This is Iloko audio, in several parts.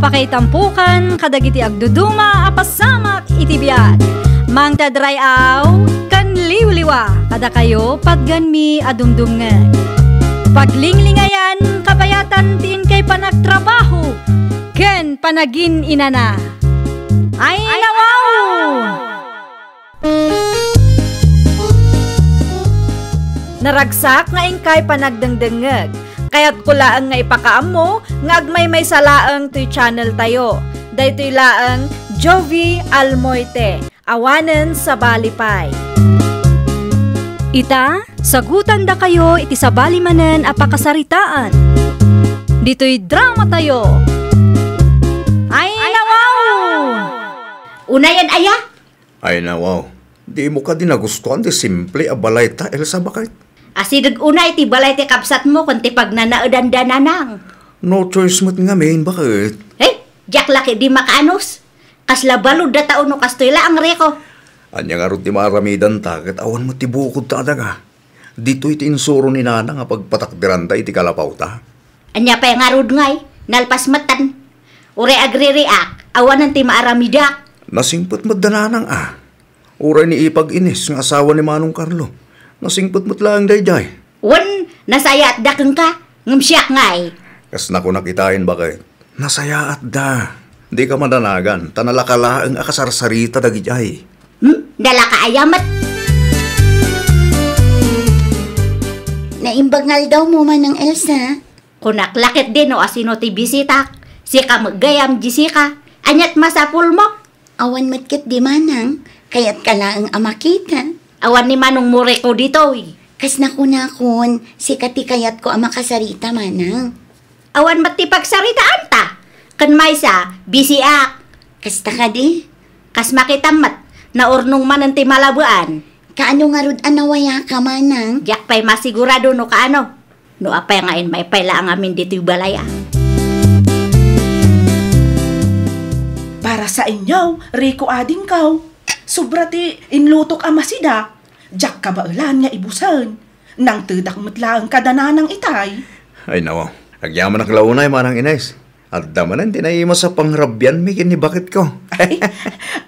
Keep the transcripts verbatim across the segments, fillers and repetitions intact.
Pakaitampokan kadagiti agduduma a pasamak iti biag. Mangted ray-aw ken liwliwa kadakayo patganmi a dumdumngeg. Paglinglingayan, kabayatan ti inkay panagtrabaho ken panagin-inana. Ay, nawaw! Naragsak nga inkay panagdengdengngeg. Kayatko laeng nga ipakaammo nga agmaymaysa laeng toy channel tayo. Daytoy laeng Jovie Almoite, awanen sabali pay. Ita, sagutandakayo iti sabali manen a pakasaritaan. Ditoy drama tayo. Ay, nawaw! Unayen aya? Ay, nawaw. Dimo kadi nagustuan ti simple a balay ta, Elsa, baket? Asideg unay ti balay ti kabsatmo ken ti pagnanaedan da, Nanang. No choice met ngamin, baket? Hey, diak la ketdi makaanus. Kasla balud da tao no kastoy laeng, Rico. Ania ngarud ti maaramidanta ket awan met ti bukod ta adaga. Ditoy ti insuro ni Nanang a pagpatakderanta iti kalapawta. Ania pay ngarud ngay, nalpas metten. Uray agririak, awanen ti maaramidak. Nasingpet met da Nanang a. Uray ni Ipag Ines nga asawa ni Manong Carlo. Nasingpet met laeng daydiay. Wen, nasayaatda kenka, ngem siak ngay. Kas nakunak itaen, baket. Nasayaatda. Dika madanagan, ta nalaka laeng a kasarsarita dagidiay. Hmm? Nalaka aya met? Naimbag nga aldawmo, Manang Elsa. Kunak la ketdi no asino ti bisitak. Sika met gayam, Jessica. Aniat masapulmo? Awan met ketdi, Manang. Kayatka laeng a makita. Awan ni Manong Muriko ditoy. Kas nakunakon, sika ti kayatko a makasarita, Manang. Awan met ti pagsaritaanta. Ken maysa, bisiak. Kasta kadi? Kas makitam met, naurnong manen ti malabean. Kaano ngarud a nawayaka, Manang? Diak pay masigurado no kaano. No apay nga immay pay la ngamin ditoy balay a. Para sa inyo, Rico, adingko. Sobra ti inlutok a masida. Diak kabaelan nga ibusen. Nangtedak met laeng kada Nanang itay. Ay, nawaw. Agyamanak la unay, Manang Ines. Adda manen ti naimas a pangrabianmi ken ni baketko. Ay,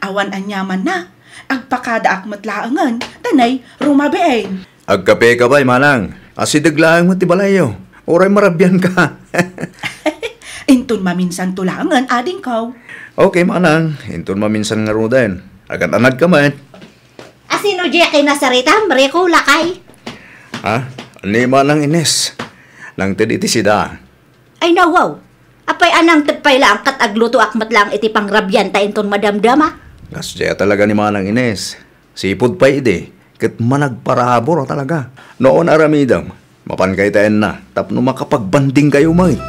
awan aniamanna. Agpakadaak met laengen, danay rumabiin. Agkapeka pay, Manang. Asideg laeng met ti balayyo. Uray marabianka. Inton maminsanto laengen, adingko. Okay, Manang. Inton maminsan ngaruden. Agan-anadka met. Asino diay kinasaritam, Rico, lakay? Ha? Ni Manang Ines. Nangted iti sida. Ay, nawaw. Apay a nangted pay laeng ket aglutoak met laeng iti pangrabian ta inton madamdama? Kasdiay a talaga ni Manang Ines. Sipud pay idi, ket managparabur a talaga. Noon aramidem, mapankayo ta enna tapno makapagbandingkayo met.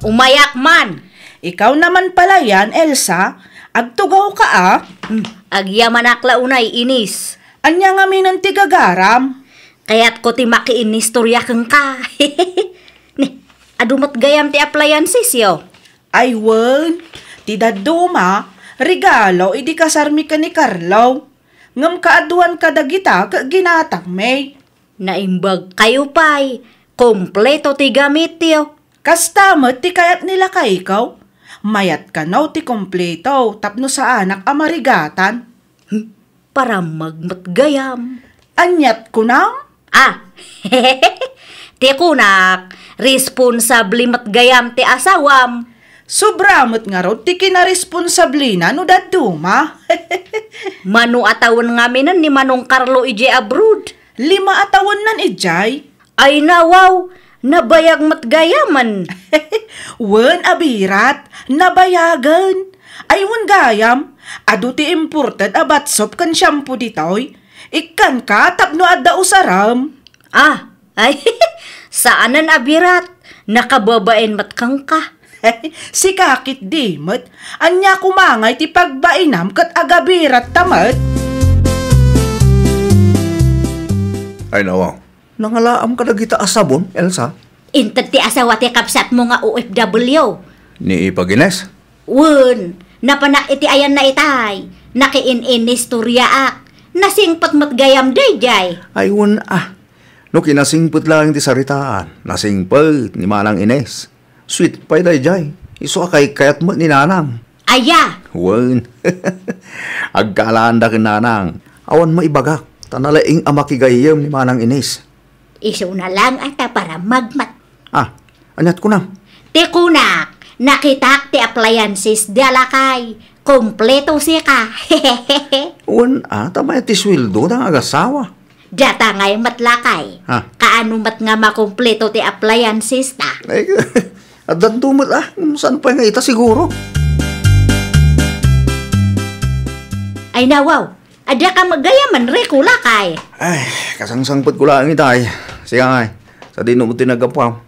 Umayak man! Ikaw naman palayan, Elsa, agtugawka a. Hmm, agyamanak la unay, Ines. Ania ngaminen ti gagaram? Kayatko ti makiinnistorya kenka. Ni, adu met gayam ti appliancesyo? Ay wen, ti dadduma, regalo idi kasarmi ken ni Carlo. Ngem kaaduan kadagita ket ginatangmi. Naimbagkayo pay, kompleto ti gamityo. Kasta met ti kayat ni lakayko. Mayat kano ti kompleto tapno saanak a marigatan. Hmm, parammag met gayam. Aniat kunam? Ah, ti kunak, responsable met gayam ti asawam. Sobra met ngarud ti kinaresponsablena no dadduma. Mano a tawen ngaminen ni Manong Carlo idiay abroad? Lima a tawennan idiay. Ay, nawaw, nabayag met gayamen. Wen, abirat, nabayagen. Ay, wen gayam, adu ti imported a bath soap ken shampoo ditoy. Ikkanka tapno adda usarem. Ah, ay, saanen, abirat. Nakababain met kenka. Sika ketdi met. Ania koma ngay ti pagbainam ket agabiratta met? Ay, nawaw. Nangalaam kadagita a sabon, Elsa? Inted ti asawa ti kabsatmo nga O F W. Ni Ipag Ines? Wen, napanak iti ayanna itay. Nakiin-inistoryaak. Nasingpet met gayam daydiay. Ay, wen a. No kinasingpet laeng ti saritaan, nasingpet ni Manang Ines. Sweet pay daydiay. Isu a kaykayat met ni Nanang. Aya! Wen. Agkaalaanda ken Nanang. Awan maibagak, ta nalaing a makigayyem ni Manang Ines. Isuna lang a ta para magmat. Ah, aniat kunam? Ti kunak, nakitak ti appliances da, lakay. Kompleto sika. Wen, ah, ta mayat ti sueldo da nga agasawa. Data ngay met, lakay. Ha? Kaano met nga makompleto ti appliances ta? Ay, addanto met, ah. Saan pay nga ita siguro? Ay, nawaw. Adda ka met gayamen, Rico, lakay. Ay, kasangsangpet ko laeng itay. Siya ngay. Sadino met ti naggapuam?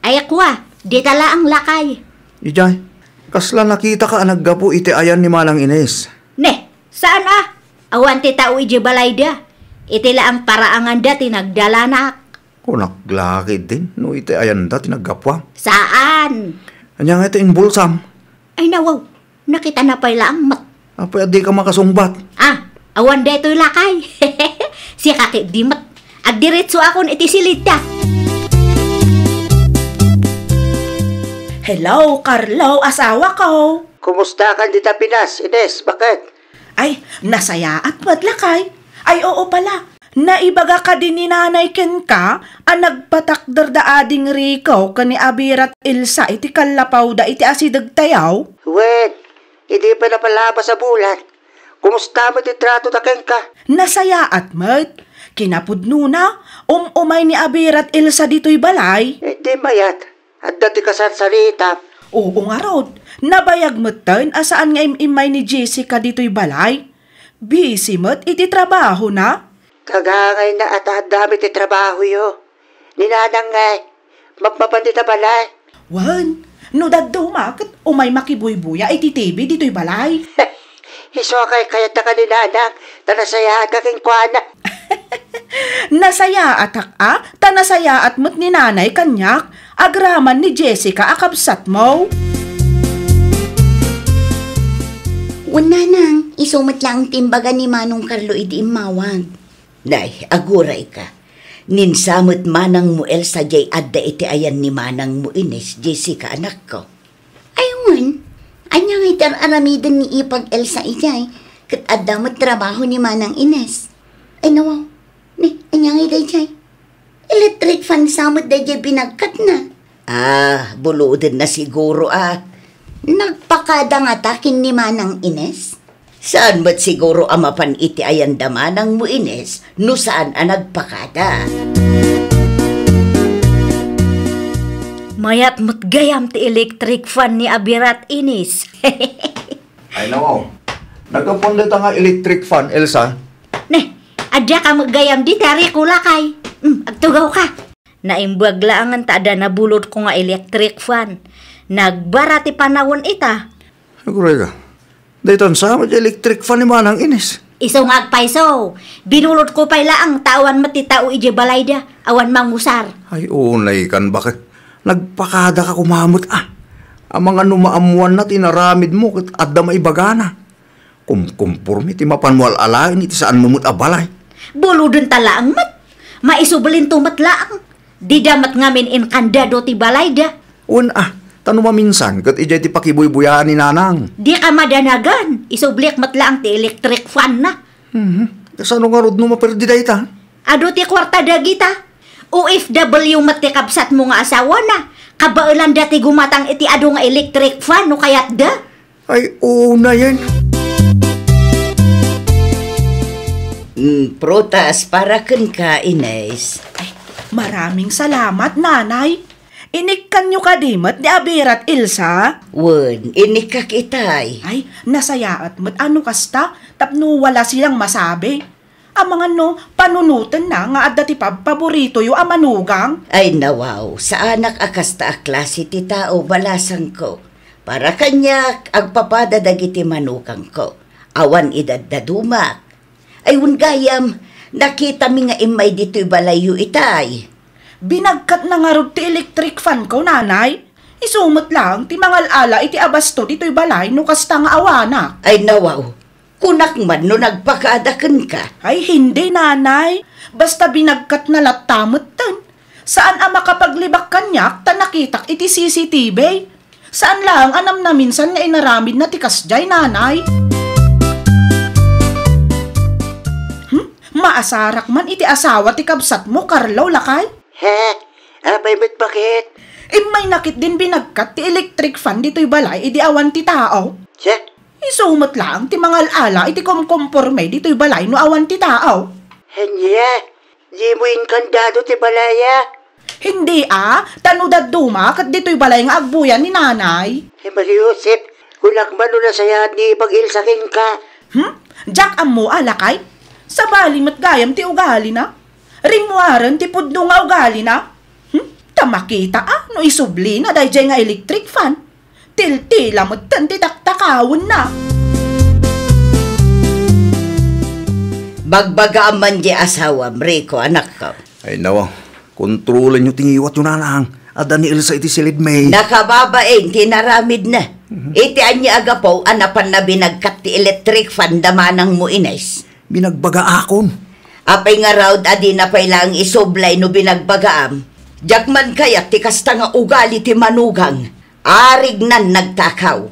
Ay, kua, dita laeng, lakay. Ijay, kasla nakitaka a naggapu iti ayan ni Manang Ines? Ne, saan a? Awan ti tao iti balayda. Iti laeng paraanganda ti nagdalanak. Kunak la ketdin, no iti ayanda ti naggapuam. Saan? Ania nga iti imbulsam? Ay, nawaw, nakitana pay laeng met. Apay a dika makasungbat? Ah, awan daytoy, lakay. Sika ketdi met. Agdiretsoakon iti silidda. Hello, Carlo, asawa ko. Kumusta kan dita Pinas, Ines? Bakit? Ay, nasayaat met, lakay. Ay, oo pala. Naibaga kadi ni Nanay kenka a nagpatakderda ading Rico ken ni Abirat Elsa iti kallapawda iti asidegtayo? Wen, idi pay napalabas a bulan. Kumusta met ti tratoda kenka? Nasayaat met. Kinapudnona, um-umay ni Abirat Elsa ditoy balay. Eh, di mayat. Adda ti kasarsarita. Oo ngarud, nabayag metten a saan nga im-immay ni Jessica ditoy balay. Busy met iti trabahona. Kagangayna a ta addami ti trabahoyo. Ni Nanang ngay, mapmapan dita balay. Wen, no dadduma ket umay makibuybuya iti T V ditoy balay. Isu a kaykayatna ken ni Nanang, ta nasayaatka kenkuana. Nasayaatak a, ta nasayaat met ni Nanay kaniak, agraman ni Jessica a kabsatmo. Wen, Nanang, isu met laeng ti imbaga ni Manong Carlo idi immawag. Nay, agurayka. Ninsa met manangmo Elsa diay adda iti ayan ni manangmo Ines, Jessica, anakko. Ay, wen, ania ngay ti ar-aramiden ni Ipag Elsa idiay? Ket adda met trabaho ni Manang Ines. Ay, nawaw. Ni, ania ngay daydiay? Electric fan sa met daydiay binagkatna. Ah, bulodenna siguro, ah. Nagpakada ngata ken ni Manang Ines? Saan met siguro a mapan iti ayanda manangmo Ines no saan a nagpakada? Mayat met gayam ti electric fan ni Abirat Ines. Ay, nawaw. Naggapuan dayta nga electric fan, Elsa? Ne, adda ka met gayam dita, Rico, lakay. Hmm, agtugaw ka. Naimbag laengen ta adda nabulodko nga electric fan. Nagbara ti panawen ita. Aguray ka. Daytan sa met ti electric fan ni Manang Ines. Isu nga agpayso. Binulodko pay laeng ta awan met ti tao idiay balayda. Awan mangusar. Ay, unay kan, baket. Nagpakada ka kumamet, ah. Amangan no maammoanna ti inaramidmo ket adda maibagana. Kumkumporme ti mapanmo al-alaen iti saanmo met a balay. Buloden ta laeng met. Maisublinto met laeng. Dida met ngamin inkandado ti balayda. Wen a, ta no maminsan ket idiay ti pakibuybuyaan ni Nanang. Dika madanagan. Isublik met laeng ti electric fan na. Mhm. Kasano ngarud no maperdi dayta? Adu ti kuarta dagita. O F W met ti kabsatmo nga asawana. Kabaelanda ti gumatang iti adu nga electric fan no kayatda. Ay, unayen. Mm, prutas para kenka, Ines. Ay, maraming salamat, Nanay. Inikkanyo kadi met ni Abirat Elsa? Wen, inikkak itay. Ay, nasayaat met a no kasta, tapno wala silang masabi. Amangan no panunotenna nga adda ti pabpaboritoyo a manugang? Ay, nawaw, saanak a kasta a klase ti tao, balasangko. Para kaniak, agpapada dagiti manugangko. Awan idaddadumak. Ay, wen gayam, nakitami nga immay ditoy balayyo itay. Binagkatna ngarud ti electric fan ko, Nanay. Isu met laeng ti mangal-ala iti abasto ditoy balay no kasta nga awanak. Ay, nawaw. Kunak man no nagpakada kenka. Ay, hindi, nanay. Basta binagkatna latta metten. Saan a makapaglibak kaniak ta nakitak iti C C T V. Saan laeng a namnaminsan nga inaramidna ti kasdiay, nanay. Hmm? Maasarak man iti asawa ti kabsatmo, Carlo, lakay? He? Apay met baket? Immay nakit din binagkat ti electric fan ditoy balay idi awan ti tao. Siya? Isu met laeng ti mangal-ala iti kumkumporme ditoy balay no awan ti tao. Ania? Dimo inkandado ti balaya? Hindi a, ta no dadduma ket ditoy balay nga agbuya ni nanay. He, Maria Josep, kunak man no nasayaat ni Ipag Elsa kenka. Hmm? Diak ammo a, lakay? Sabali met gayam ti ugalina. Rimmuaren ti pudno nga ugalina. Hmm? Ta makita a no isublina daydiay nga electric fan. Tiltila metten ti taktakawenna. Bagbagaam man diay asawam, Rico, anakko. Ay, nawa. Kontrolenyo ti ngiwatyo, nanang. Adda ni Elsa iti silidmi. Nakababain ti inaramidna. Mhm. Iti ania a gapu a napanna binagkat ti electric fan da manangmo Ines? Binagbaga akon. Apay ngarud a dina pay laeng isublay no binagbagaam? Diak man kayat ti kasta nga ugali ti manugang. Arignan nagtakaw.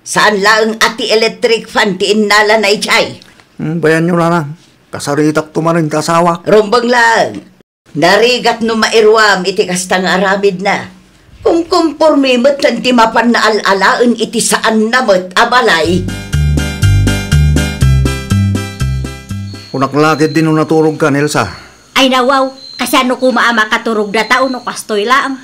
Saan laeng a ti electric fan ti innalana idiay. Hmm, bayanyo, nanang. Kasaritakto manen ti asawak. Rumbeng laeng. Narigat no mairuam iti kasta nga aramidna. Kumkumporme metten ti mapanna al-alaen iti saanna met a balay. Kunak la ketdi no naturogka, Elsa. Ay, nawaw, kasano koma a makaturog dayta no kastoy laeng?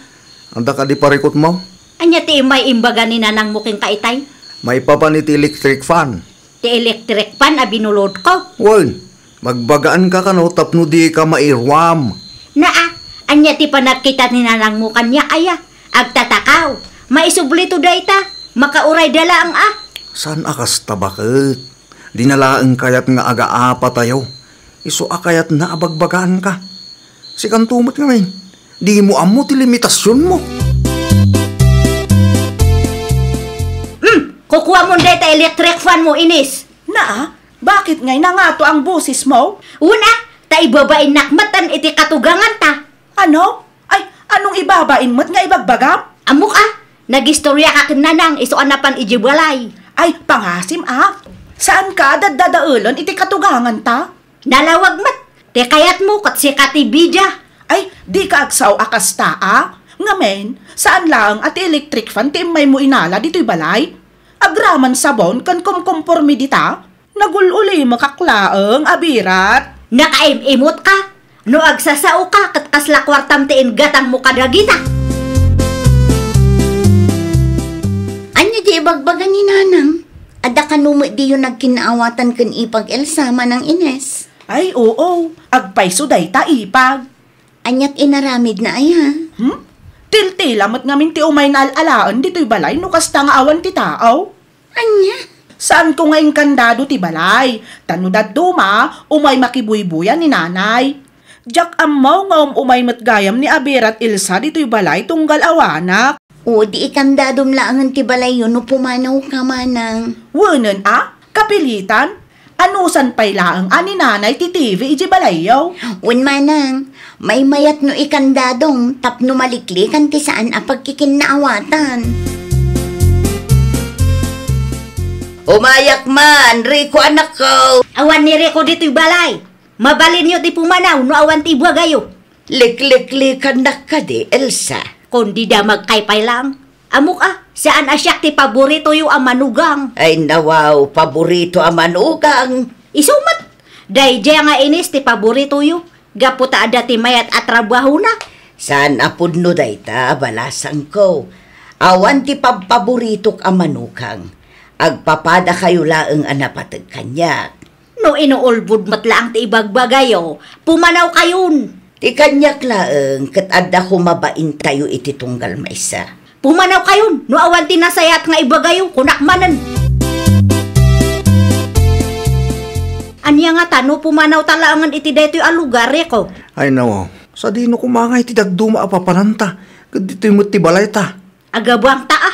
Adda kadi parikutmo? Ania ti immay imbaga ni nanangmo kenka itay? Maipapan iti electric fan. Ti electric fan a binulodko? Wen, bagbagaanka kano tapno dika mairuam. Naa, ania ti panagkita ni nanangmo kaniak aya? Agtatakaw. Maisublito dayta. Makaurayda laeng a. Saan a kasta baket? Dina laeng kayat nga agaapatayo. Isu a kayatna a bagbagaanka. Sikanto met ngamin, dimo ammo ti limitasionmo. Hmm, kukuamon dayta electric fan mo, Ines. Naa, bakit ngay nangato ang boses mo? Una, ta ibabainnak metten iti katuganganta. Ano? Ay, anong ibabain met nga ibagbagam? Ammok a, nagistoriaka ken nanang isu a napan idiay balay. Ay, pangasim a. Saanka a daddadaelen iti katuganganta? Nalawag met. Ti kayatmo ket sika ti bida. Ay, dika agsao a kasta a. Ngamin, saan laeng a ti electric fan ti immaymo inala ditoy balay? Agraman sabon ken kumkumporme dita? Nagul-ulimekak laeng a birat. Nakaim-imutka? No agsasaoka ket kasla kuartam ti inggatangmo kadagita? Ania ti ibagbaga ni nanang? Adda kano met diyo nagkinnaawatan ken ipag Elsa, Manang Ines? Ay, oo. Agpayso dayta, ipag. Aniat inaramidna aya? Hmm? Tiltila met ngamin ti umayna al-alaen ditoy balay no kasta nga awan ti tao. Ania? Saanko nga inkandado ti balay, ta no dadduma, umay makibuybuya ni nanay. Diak ammo nga um-umay met gayam ni Abirat Elsa ditoy balay tunggal awanak. O, di ikandadom laengen ti balayyo no pumanawka, manang. Wenen a, kapilitan? Anusan pay laeng a ni nanay ti T V idiay balayyo? Wen, manang, maymayat no ikandadom tapno maliklikan ti saan a pagkikinnaawatan. Umayak man, Rico, anakko. Awan ni Rico ditoy balay. Mabalinyo ti pumanaw no awan ti ibagayo. Likliklikannak kadi, Elsa? Kundi damagkay pay laeng. Ammok a, saan a siak ti paboritoyo a manugang. Ay, nawaw, paborito a manugang. Isu met, daydiay nga Ines ti paboritoyo, gapu ta adda ti mayat a trabahona. Saan a pudno dayta, balasangko. Awan ti pabpaboritok a manugang. Agpapadakayo laeng a napateg kaniak. No inuulbod met laeng ti ibagbagayo, pumanawkayon. Ti kaniak laeng ket adda koma baintayo iti tunggal maysa. Pumanawkayon, no awan ti nasayaat nga ibagayo, kunak manen. Ania ngata no pumanawta laengen iti daytoy a lugar, Rico? Ay, nawaw, sadino koma nga iti dadduma a papananta, ket ditoy met ti balayta. Agabuangta a.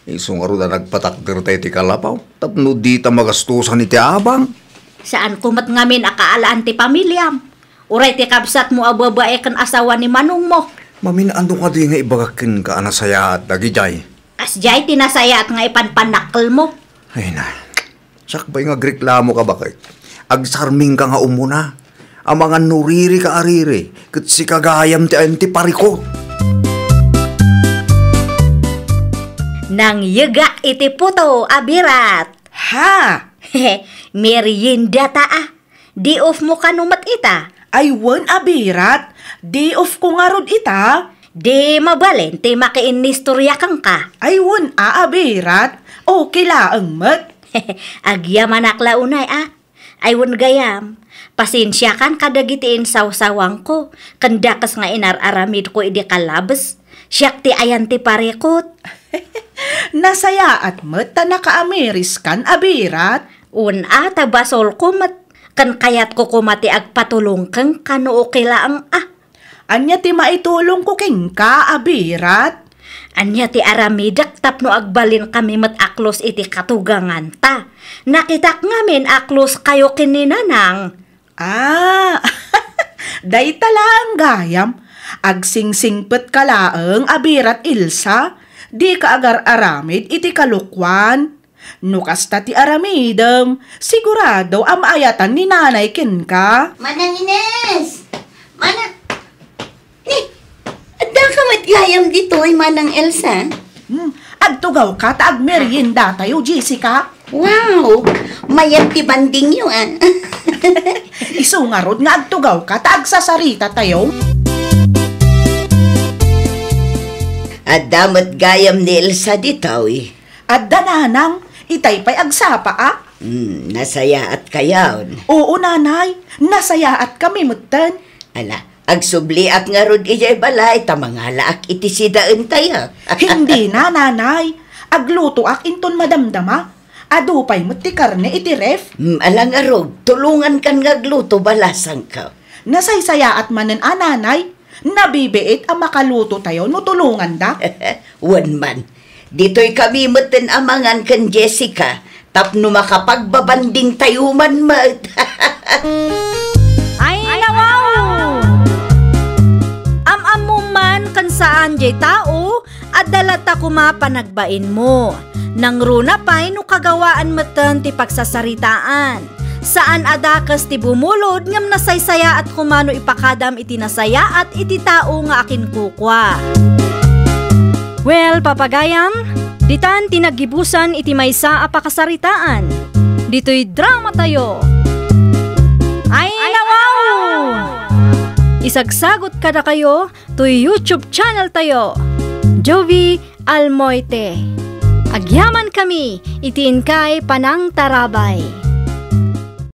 Isu ngarud a nagpatakder ta iti kalapaw tapno dita magastusan iti abang. Saanko met ngamin a kaalaan ti pamiliam. Uray ti kabsatmo a babae ken asawa ni manongmo. Mamin, adu kadi nga ibagak kenka a nasayaat dagidiay? Kasdiay ti nasayaat nga ipanpanakkelmo. Ay na, sakbay nga agreklamo ka baket. Agsarming ka nga umuna. Amangan no riri ka a riri, ket sika gayam ti ayan ti parikot. Nangyegak iti puto a birat. Ha? Merienda ta a. Day off mo kano met ita? Ay wen a birat, day off ko ngarud ita. Di mabalin ti makiinnistorya kenka. Ay wen a, a birat, okay laeng met. Agyamanak la unay a. Ay wen gayam, pasensiakan kadagiti insawsawangko, ken dakes nga inar-aramidko idi kalabes. Siak ti ayan ti parikot. Nasayaat met ta nakaamiriskan a birat. Wen a, ta basolko met, ken kayatko koma ti agpatulong kenka no okay laeng a. Ania ti maitulongko kenka a birat? Ania ti aramidek tapno agbalinkami met a close iti katuganganta? Nakitak ngamin a close kayo ken ni Nanang. Ah, dayta laeng gayam. Agsingsingpetka laeng a birat, Elsa. Dika agar-aramid iti kalokuan. No kasta ti aramidem, sigurado a maayatan ni Nanay kenka. Manang Ines! Manang, ni, addaka met gayam ditoy, Manang Elsa? Hmm, agtugawka ta agmeriendatayo, Jessica. Wow! Mayat ti bandingyo, ah. Isu ngarud nga agtugawka ta agsasaritatayo. Adda met gayam ni Elsa ditoy. Adda, Nanang, itay pay agsapa a. Hmm, nasayaat kayon? Oo, Nanay, nasayaatkami metten. Ala, agsubliak ngarud idiay balay ta mangalaak iti sidaentayo. Hindi na, Nanay. Aglutoak inton madamdama. Adu pay met ti karne iti ref. Hmm, ala ngarud, tulongankan nga agluto, balasangko. Nasaysayaat manen a, Nanay. Nabibiit a makalutotayo no tulonganda. Wen man, ditoy kami metten a mangan ken Jessica tapno makapagbabandingtayo man met. Ay, nawaw! Am-ammom man ken saan jay tao, adda latta koma panagbainmo. Nangruna pay no kagawaan metten ti pagsasaritaan. Saan a dakes ti bumulod ngem nasaysayaat koma no ipakadam iti nasayaat iti tao nga akinkukua. Well, papagayam, ditan ti naggibusan iti maysa a pakasaritaan. Ditoy dramatayo. Ay, nawaw! Isagsagot kadakayo toy YouTube channel tayo, Jovie Almoite. Agyamankami iti inkay panangtarabay.